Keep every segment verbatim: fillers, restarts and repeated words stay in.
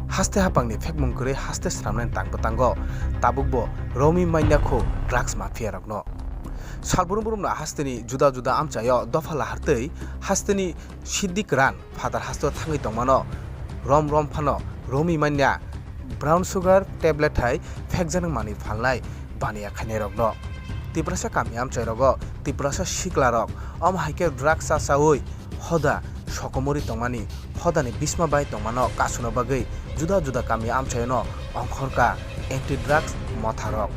Haste hapangni phekmung kwrwi haste swnamnani tangbo tango. Tabukbo romwi manya kho drugs mafia rokno. Salbrum brumno hasteni juda juda amchaio dopha lahar tei hasteni Siddi kwran phatar hasteo thangwi tongmano, rom rom phano romwi manya, brown sugar tablet hai phekjaknai manwi phalnai baniya khainairokno. Tiprasa kami amchairogo Tiprasa siklarok omo hai khe drugs chachaui hoda sokomorwi tongmani, hodani bisma bai tongmano kasuna bagwi juda juda kami amchaino ongkhorka anti drugs motharok.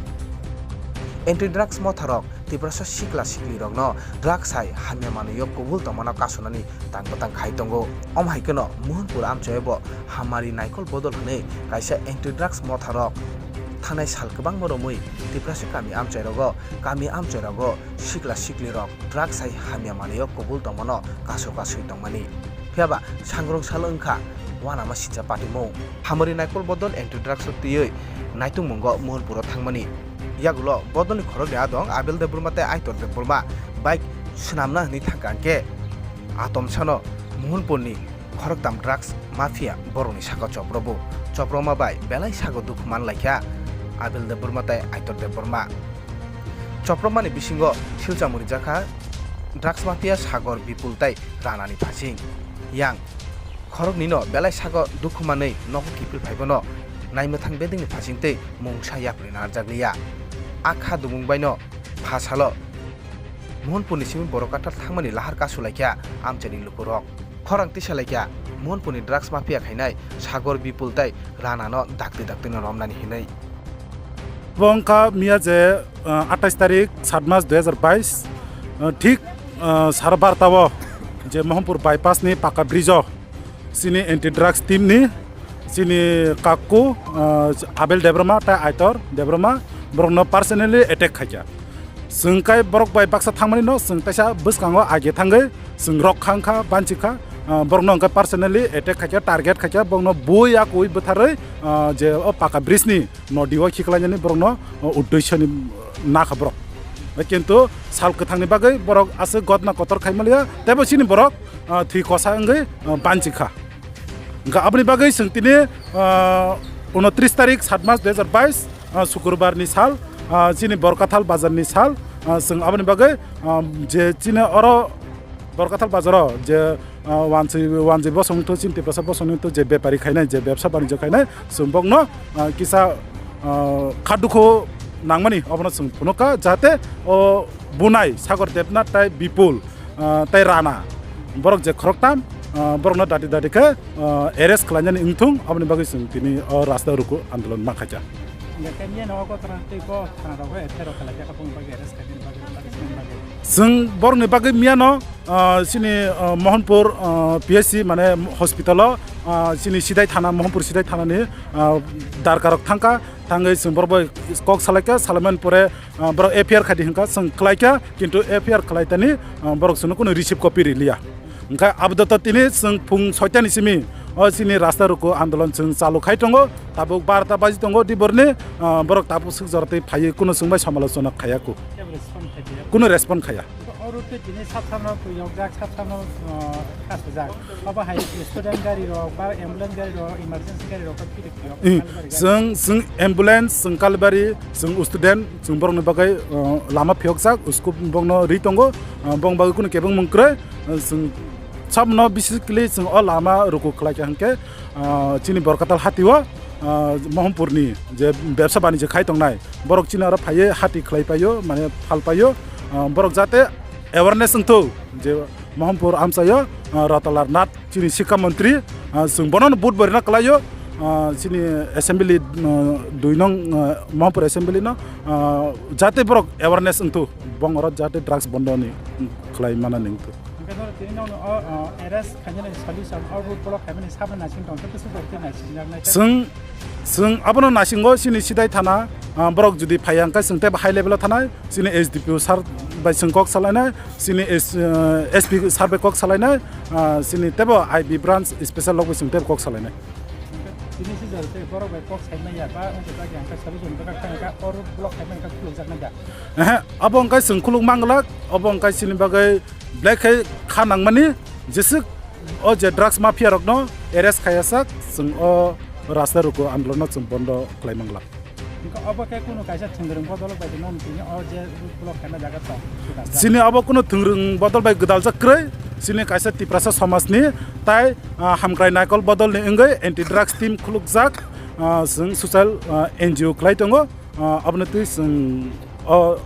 Anti drugs motharok Tiprasa sikla siklirokno drugs hai hamya manwio kubul tongmano kasunani tang bwtang khai tongo. Omo hai kheno Mohanpur amchaio bo Hamari Naikol Bodol hwnwi kaisa anti drugs motharok thanai sal kwbangma romwi Tiprasa kami amchairogo, kami amchairogo sikla siklirok drugs hai hamya manwio kubul tongmano kasu kasui tongmani. Phiya ba sangrong sal wngkha uanama sincha patimung. Hamari Naikol Bodol anti drugs o twiwi naitungmungo Mohanpuro thangmani. Yagulo Bodolni khorokni adong Abel Debbarma tei Aitor Debbarma bike swnamna hwnwi thangkha hwnkhe atomsano Mohanpurni khoroktham drugs mafia borokni saka chopro bo. Choproma bai belai sago dukhu man laikha Abel Debbarma tei Aitor Debbarma. Chopromani bisingo silchamo rijakha drugs mafia Sagor Bipul tei Ranani phasing. Yang khoroknwino belai sago dukhu manwi nogo kiphil phaibono naimwthang bedengni phasing tei mungsa yapri narjakliya. A kha dumung baino pha salo Mohanpurni simi borok kathar thangmani lahar kasu laikha amchaini lukurok. Khorang tisa laikha Mohanpurni drugs mafia khainai Sagor Bipul tei Ranano dakti daktino romnani hinwi. Bo wngkha miya je, uh, atais tarik sat mas dui hazar bais, uh, thik, uh, sara barta o je Mohanpur bypass ni paka bridge o chini anti drugs team ni chini kakku, uh, Abel Debbarma tei Aitor Debbarma borokno personally attack khaikha. Chwng kai borok bai baksa thangmani no chwng taisa bwskango age thangwi chwng rok khang kha banchi kha, uh, borokno hwnkhe personally attack khaikha, target khaikha, borokno bui yakui bwtharwi, uh, je o paka bridge ni nodi o khiklainani borokno, uh, uddeshyoni nakha borok. Kintu sal kwthangni bagwi borok aswk gotna kotor khai manliya, teibo chini borok, ah, thwi kosa wngwi, ah, banchi kha. Hwnkhe aboni bagwi chwng tini, ah, unotris tarik sat mas dui hazar bais, ah, sukurbarni sal, ah, chini Borkathal bazarni sal, ah, chwng aboni bagwi, ah, je chini oro Borkathal bazaro je, ah, wansui, wansui bosong wngthu, chini Tiprasa bosong wngthu, je bepari khainai, je bebsa banijyo khainai, chwng bokno, ah, kisa, ah, kha dukhu nangmani, obono chwng phunukha, jahate o bunai Sagor Debnath tai Bipul, ah, tai Rana, borok je khoroktham, ah, borokno dati dati khe, ah, arrest khlainani wngthung, aboni bagwi chwng tini o rasta ruku andolon ma khaikha. Hingke miya no Agartala tei bo thana rogo F I R rok kalaijak, aboni bagwi arrest khainani bagwi, bagwi, bagwi. Chwng borokni bagwi miyano, ah, chini, ah, Mohanpur, ah, P H C mane hospital o, ah, chini Sidai thana, Mohanpur Sidai thanani, ah, darkarok thangkha, thangwi chwng borok bai kok salaikha, salaimani pore, ah, borok F I R khaidi hwnkha, chwng khlaikha, kintu F I R khlaitani, ah, borok chwngno kunu receive copy riliya. Hwnkhe abodota tini chwng phung soitani simi o chini rasta ruku andolon chwng chalu khai tongo, tabuk barta baji tongo diborni, ah, borok tabuk swk jora tei phaiwi kunu chwng bai samalochona khaiya ku. Kebo respond khai diya. Kunu respond khaiya. Oro tei tini sab samno twi yokjak, sab samno, ah, kasijak. Obo hai student gari rok ba ambulance gari rok, emergency gari rok khe philip phiyok, Kalibari gari. Chwng, chwng ambulance, chwng Kalibari, chwng student, chwng borokni bagwi, ah, lama phiyokjak, school bokno ri tongo, ah, bong bagwi kunu kebeng mung kwrwi, ah, chwng sabno basically chwng o lama ruku khlai kha hwnkhe, ah, chini Borkathal hati o, ah, Mohanpurni je bebsa banijyo khai tongnai, borok chini aro phaiwi hati khlai paio, mane phal paio, ah, borok jate awareness wngthok je Mohanpur amchaio, ah, Ratalar Nath chini Sikha Montri, ah, chwng bono vote bo rina kwlaio, ah, chini assembly, ah, dui nong, ah, Mohanpur assembly no, ah, jate borok awareness wngthok, bong oro jate drugs bondo ni, mm, khlai mana ni wngthok. Hingke no tini no, o, o, arrest khainani solution, o road block khaimani sabna naising tong, tei bwswk bai tei naising jaknai. Chwng, chwng abono naisingo chini Sidai thana, ah, borok jodi phaiya hwnkhe chwng tei high level o thanai, chini S D P O sir bai chwng kok salainai, chini S-, eh, S P sir bai kok salainai, ah, chini teibo I B branch special rok bai chwng teibo kok salainai. Tini si jora tei borok bai kok saimanya ba wngkha jagya hwnkhe solution bwkha kha hwnkhe o road block khaimani kha khulukjaknai da? Ehe, abo wngkha chwng khuluk manglak, abo wngkha chini bagwi Black khai kha nangmani, jeswk o je drugs mafia rokno arrest khaiyasak, chwng o rasta ruku andolon no chwng bondo khlai mangla. Hwnkhe obo khe kunu kaisa thwngrwng bodol bai no tini o je road block khaina jaga tong. Chini obo kunu thwngrwng bodol bai gwdaljak kwrwi, chini kaisa Tiprasa somajni tai, ah, hamkrai naikol bodolni wngwi anti drugs team khulukjak, ah, chwng social, ah, N G O khlai tongo, ah, aboni twi chwng o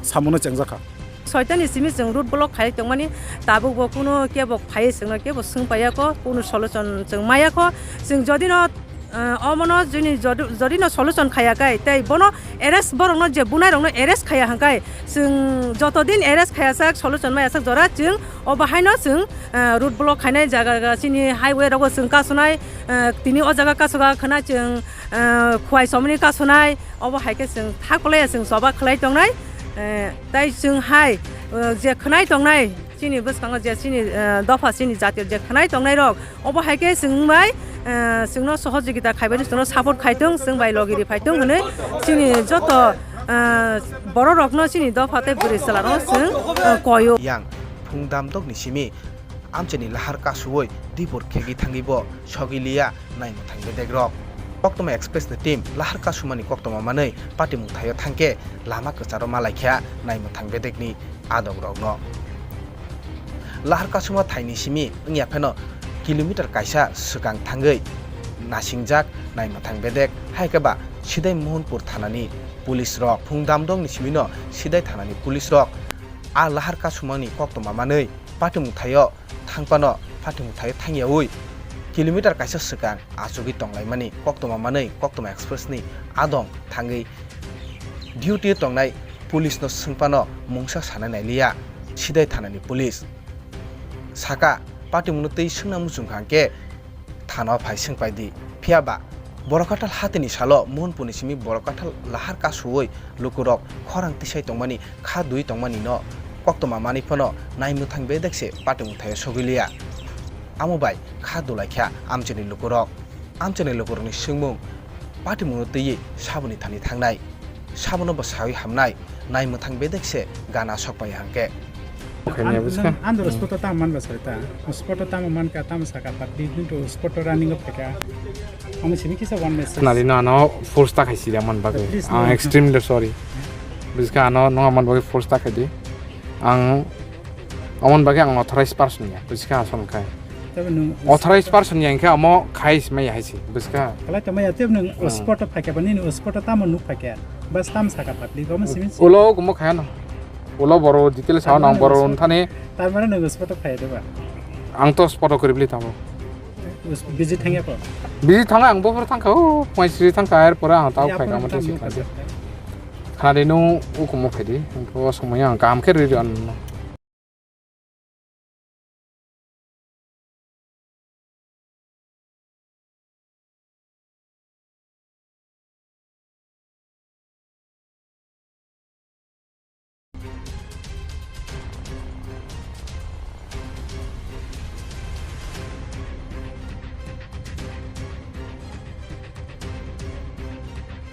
samungo chengjakha. Soitani simi chwng road block khai tongmani, tabukbo kunu kebo phaiwi chwngno kebo swng paiyakho, kunu solution chwng maiyakho. Chwng jodino, eh, omono jini jodi-, jodino solution khaiya khai, tei bono arrest, borokno je bunairokno arrest khaiya hwnkhe, chwng joto din arrest khaiya sak, solution maiya sak jora, chwng obo haino chwng, eh, road block khainai jaga, jaga chini highway rogo chwng kasonai, eh, tini o jaga kasoga khwna chwng, eh, Khwai somni kasonai, obo hai khe chwng thak bolai chwng choba khlai tongnai, eh, tai chwng hai, eh, je khwnai tongnai chini bwskango je chini, eh, dopha chini jatio je khwnai tongnai rok, obo hai khe chwng bai, eh, chwngno sohojogita khaibai chwngno support khai tong, chwng bai logi ri phai tong hwnwi chini joto, eh, borok rokno chini dopha tei bwrwi chwla rokno chwng, eh, koio. Yang phung damdokni simi amchaini lahar kasuwi dipor khegwi thangwi bo sogwi liya naimwthang bedek rok. Koktwma Express ni team lahar kasumani koktwma manwi patimung thaio thangkhe lama kwcharo malaikha naimwthang bedekni adong rokno. Lahar kasuma thaini simi wngya pheno kilometer kaisa swkang thangwi nasingjak naimwthang bedek, hai khe ba sidai Mohanpur thanani police rok. Phung damdokni simino sidai thanani police rok a lahar kasumani koktwma manwi patimung thaio thangphano patimung thaio thangyawi kilometer kaisa swkang achugwi tonglaimani koktwma manwi Koktwma Express ni adong thangwi duty tongnai police no swngphano mungsa sanai nailiya sidai thanani police. Saka patimungno twi swngna muchungkha hwnkhe thana o phai swngpai di. Phiya ba Borok Kathal hatini salo Mohanpurni simi Borok Kathal lahar kasuwi lukurok khorang tisai tongmani, kha dui tongmani no koktwma manwi phano naimwthang bedek se patimung thaio sogwi liya. Amo bai kha dulaikha amchaini lukurok. Amchaini lukurokni swngmung patimungno twiwi saboni thani thangnai. Sabono bo sawi hamnai, naimwthang bedek se gana sokpai hangke. Khaini An-, bwskha. Nang andro Hmm. spoto tamo manba sai ta. Spoto tamo manka, tamo saka patri hintu spoto running up ka. Amo simi kisa one message. Khwnadi no ano force ta khaisi da man bagwi. Please, Ang no. Extremely sorry. Bwskha ano no man bagwi force ta khaidi. Ang amon bagwi ang authorized person ya. Bwskha asol khai. Tebo nwng Authorized person ya, hingke amo khai se maya hai se, bwskha. Kalai tongmaya, tebo nwng Hmm. spot o phaikha ba, nini spot o tamo nuk phaikha? Bas tam saka public, omo simi se. Ulo kumo khaya no. Ulo boro detail sao nang boro nwng spot, thani. Tar mane nwng spot o phaya de ba? Ang to spot o kwrwi bwlwi thango. Us-, busy thangya ko? Busy thangya, ang bophor thangkha, o, mai sri thangkha, er pore ang tao Ya, phaikha, phone amo tam tisi nuk kha. Khadi no, o kumo phaidi, o somoi ang kaham khe riri ano.